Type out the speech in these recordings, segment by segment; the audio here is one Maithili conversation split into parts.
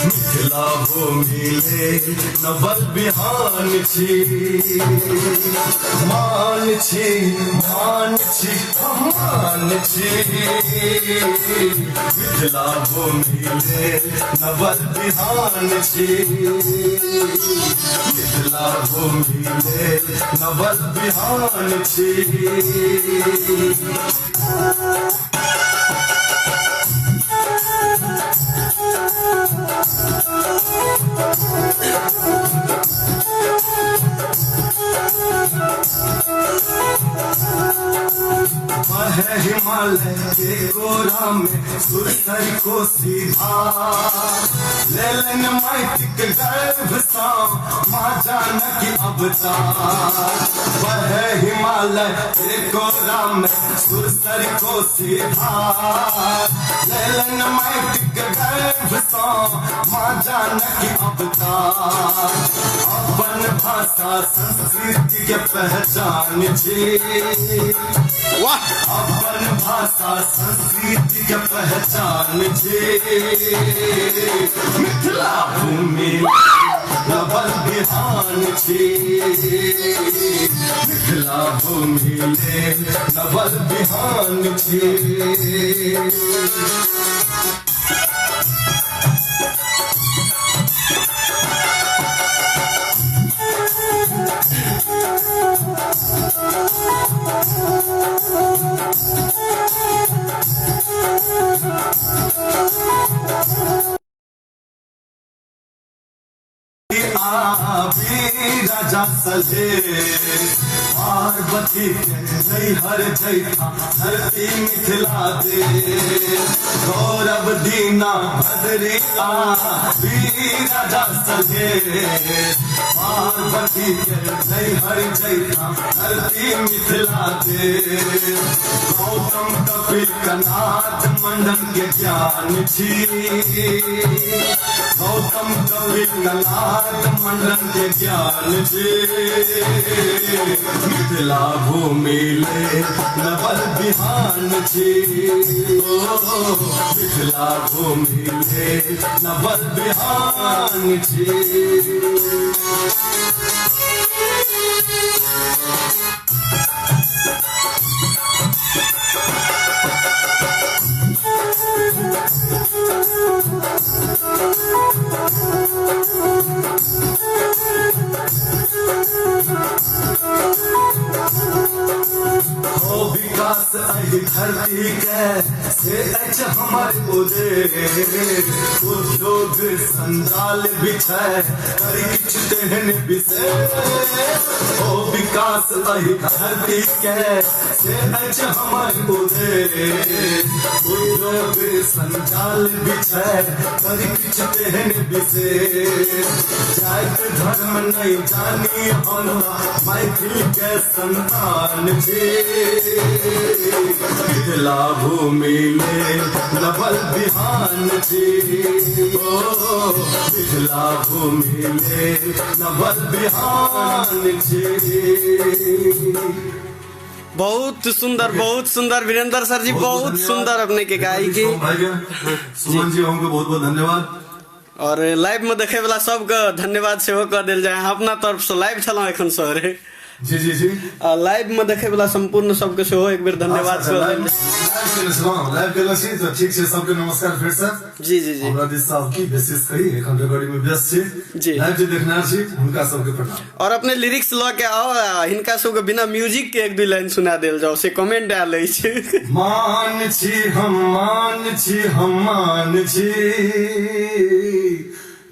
मिथिला भूमि लेल नवल बिहान छी। मान छी, मान छी, हम मान छी। मिथिला भूमि लेल नवल बिहान छी। मिथिला भूमि लेल नवल बिहान छी। बहे हिमालय के गोरा में सुरसर को सीधा लेलन माइक गर्भ सा माँ जानकी अवतार। बहे हिमालय के गोरा में सुरसर को सीधा लेलन माइक गर्भ सा माँ जानकी अवतार। अपन भाषा संस्कृति के पहचान छी। वाह। अपन भाषा संस्कृति के पहचान छी। मिथिला भूमि नवल बिहान छी। मिथिला भूमि लेल नवल बिहान छी। आबी राजा सले पार्वती के नैहर जैठा धरती मिथिला दे। गौरव दीना भद्री आबी राजा सले पार्वती के नैहर जैठा धरती मिथिला दे। गौतम कपिल कनाथ मंडन के ज्ञान छी। गौतम कपिल कनाथ मंडन के ज्ञान छी। मिथिला भूमि ले नवल बिहान छी। ओ मिथिला भूमि ले नवल बिहान छी। हो विकास एहि धरती के से अछि हमर उद्देश्य। उद्योग संजाल बिछै करी किछु तेहन विशेष। हो विकास एहि धरती के से अछि हमर उद्देश्य। उद्योग संजाल बिछै करी किछु तेहन विशेष। जाति धर्म नहीं जानी हम मैथिल के संतान छी। मिथिला भूमि लेल नवल बिहान छी। ओ मिथिला भूमि लेल नवल बिहान छी। बहुत सुंदर, बहुत सुंदर वीरेंद्र सर जी, बहुत सुंदर अपने के गायकी। सुमन जी, हमको बहुत बहुत धन्यवाद। और लाइव में देखे वाला सबके धन्यवाद सेहो कऽ देल जाय अपना तरफ से। लाइव छलहुँ एखन सर। जी जी जी। लाइव में देखे वाला संपूर्ण सबके सेहो एक बेर धन्यवाद अच्छा, कऽ लाइव देल जाय। लाइव केने छलहुँ, लाइव केने छी तऽ ठीक छै। सबके नमस्कार फेर से। जी जी जी। हमरा दिस से आब की विशेष कही, एखन रिकॉर्डिंग में व्यस्त छी। जी। लाइव जे देखना छी हुनका सबके प्रणाम। और अपने लिरिक्स लऽ के आउ, आ हिनका सबके बिना म्यूजिक के एक दू लाइन सुना देल जाओ, से कमेंट आयल अछि। मान छी हम, मान छी हम, मान छी।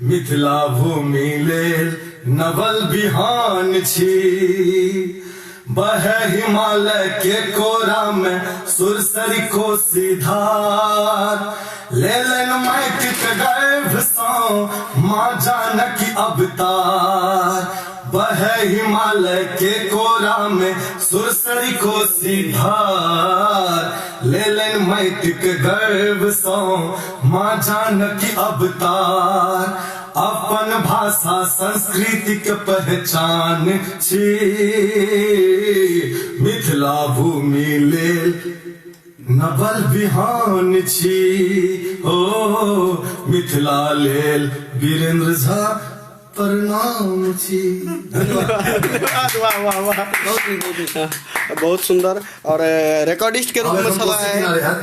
मिथिला भूमि लेल नवल बिहान छी। बहे हिमालय के कोरा में सुरसरी कोसी धार। लेलन माइक के गर्भ सौ माँ जानकी अवतार। बहे हिमालय के कोरा में सुरसरी कोसी धार। लेलन माइक के गर्भ सौ माँ जानकी अवतार। अपन भाषा संस्कृति के पहचान छी। मिथिला भूमि लेल नवल बिहान छी हो मिथिला लेल वीरेंद्र झा प्रणाम छी। धन्यवाद। वाह वाह वाह, बहुत नीक, बहुत नीक। बहुत सुंदर। और रिकॉर्डिस्ट के रूप आब में एखन छला कोसी है किनारे हैत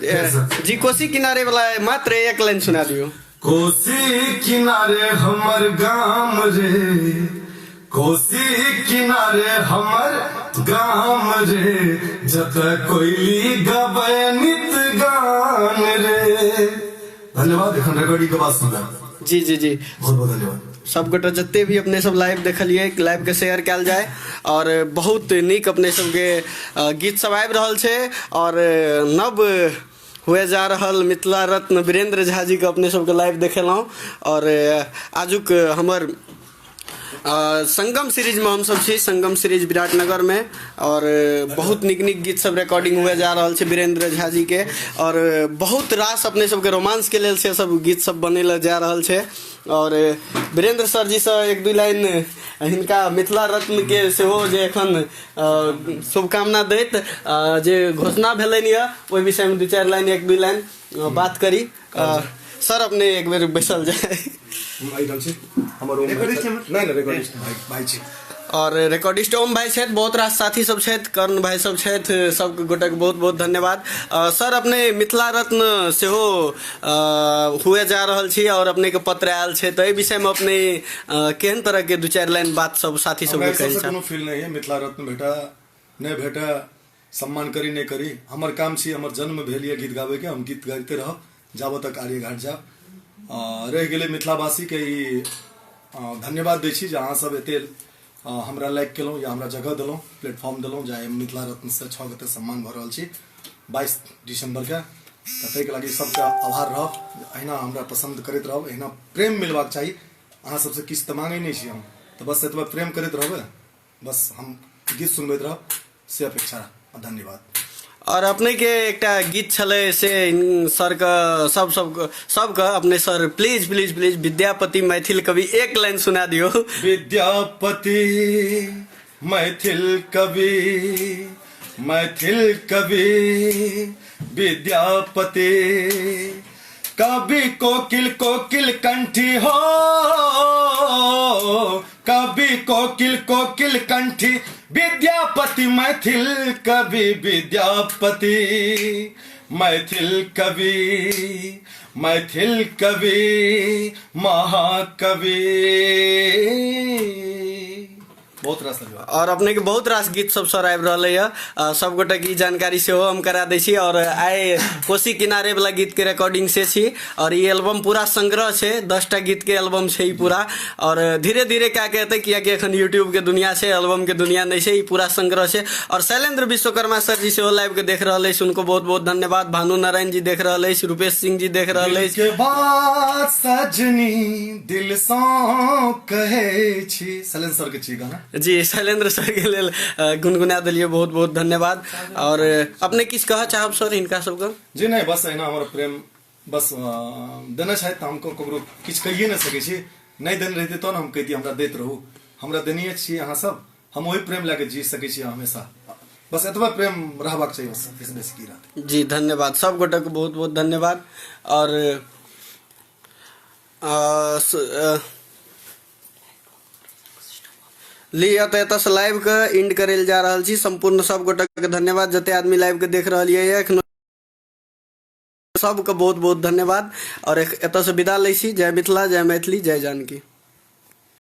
फेरसँ। जी, कोसी किनारे वाला मात्र एक लाइन सुना दियो। कोसी किनारे हमर गाम रे, कोसी किनारे हमर गाम रे, जतऽ कोयली गबै नित गान रे। धन्यवाद। एखन रिकॉर्डिंग के बाद सुनब। जी जी जी। बहुत बहुत धन्यवाद। सबगोटा जते भी अपने सब लाइव देखलियै, लाइव के शेयर कयल जाय। और बहुत नीक अपने सबके गीत सब आबि रहल छै और नव हुए जा रहल मिथिला रत्न वीरेंद्र झा जी के अपने सबके लाइव देखेलहुँ। और आजुक हमर संगम सीरीजमे हमसब छी, संगम सीरीज विराटनगर में, और बहुत नीक नीक गीत सब रिकॉर्डिंग हुए जा रहल छै वीरेंद्र झा जी के। और बहुत रास अपने सबके रोमांस के लेल से सब गीत सब बनै लए जा रहल छै। और वीरेंद्र सर जी से एक दू लाइन हिनका मिथिला रत्न के सेहो जे एखन शुभकामना दैत जे घोषणा भेलनि यऽ ओहि विषयमे दू चारि लाइन, एक दू लाइन बात करी। सर, अपने एक बेर बैसल जाय। हम एहिठाम छी, हमर ओम भाई छथि। नहि नहि, रिकॉर्डिस्ट भाई, भाई छी। और रिकॉर्डिस्ट ओम भाई छथि, बहुत रास साथी सब छथि, कर्ण भाई सब छथि, सब गोटेके बहुत बहुत धन्यवाद। सर, अपने मिथिला रत्न सेहो हुए जा रहल छी और अपने के पत्र आयल छै, तऽ एहि विषयमे अपने केहन तरह के दू चारि लाइन बात सब साथी हमरा सबके एहि कहै सबसँ चाहब? कोनो फील नहि है। मिथिला रत्न भेटा नहि भेटा, सम्मान करी नहि करी, हमर काम छी, हमर जन्म भेल यऽ गीत गाबैके, हम गीत गाबिते रहब जाबत तक आर्य घाट जायब। रहि गेलै मिथिलावासीके ई धन्यवाद दै छी जे अहाँ सब एते हमरा लाइक केलहुँ या हमरा जगह देलहुँ, प्लेटफॉर्म देलहुँ, जे आइ मिथिला रत्नसँ 6 गोटे सम्मान भऽ रहल छी 22 दिसम्बरके, तऽ ताहिके लागि सबके आभार रहब। अहिना हमरा पसन्द करैत रहब, अहिना प्रेम मिलबाक चाही। अहाँ सबसँ किछु तऽ मांगै नहि छी हम, तऽ बस एतबा प्रेम करैत रहबै, बस हम गीत सुनबैत रहब, से अपेक्षा। धन्यवाद। और अपने के एकटा गीत छलै से सर के सब सब सबके अपने sir please please please Vidyapati Maithil कवि एक लाइन सुना दियो। विद्यापति मैथिल कवि, मैथिल कवि विद्यापति, कवि कोकिल कोकिल कंठी हो, कवि कोकिल कोकिल कंठी, विद्यापति मैथिल कवि, विद्यापति मैथिल कवि, मैथिल कवि महाकवि। बहुत रास धन्यवाद। और अपने के बहुत रास गीत सब सर आबि रहलै यऽ, सब गोटे के ई जानकारी सेहो हम करा दै छी। और आइ कोसी किनारे वाला गीत के रिकॉर्डिंग से छी और ई एल्बम पूरा संग्रह छै, 10टा गीत के एल्बम छै ई पूरा। और धीरे धीरे कए के एतै, कियाकि एखन यूट्यूब के दुनिया छै, एल्बम के दुनिया नहि छै, ई पूरा संग्रह छै। और शैलेंद्र विश्वकर्मा सर जी सेहो लाइव के देख रहल अछि, हुनको बहुत बहुत धन्यवाद। भानु नारायण जी देख रहल अछि, रूपेश सिंह जी देख रहल दिल अछि। के बात सजनी दिल सँ कहै छी, शैलेंद्र सर के छी गाना। जी, शैलेंद्र सर के लेल गुनगुना देलियै, बहुत बहुत धन्यवाद। और अपने किछु कहऽ चाहब सर हिनका सबके? जी नहि, बस एहिना हमर प्रेम बस देने छथि तऽ हम ककरो किछु कहिए नहि सकै छी। नहि देने रहितै तहन हम कहितियै हमरा दैत रहू, हमरा देनिये छी अहाँ सब, हम ओही प्रेम लए कऽ जी सकै छी हमेशा, बस एतबा प्रेम रहबाक चाही, बस एहिसँ बेसी की रहतै। जी धन्यवाद, सब गोटे के बहुत बहुत धन्यवाद। और लिअ तऽ एतऽसँ लाइव के एंड करै लए जा रहल छी। सम्पूर्ण सब गोटे के धन्यवाद, जते आदमी लाइव के देख रहल ये एखनो सबके बहुत बहुत धन्यवाद। और एतऽसँ विदा लै छी। जय मिथिला, जय मैथिली, जय जानकी।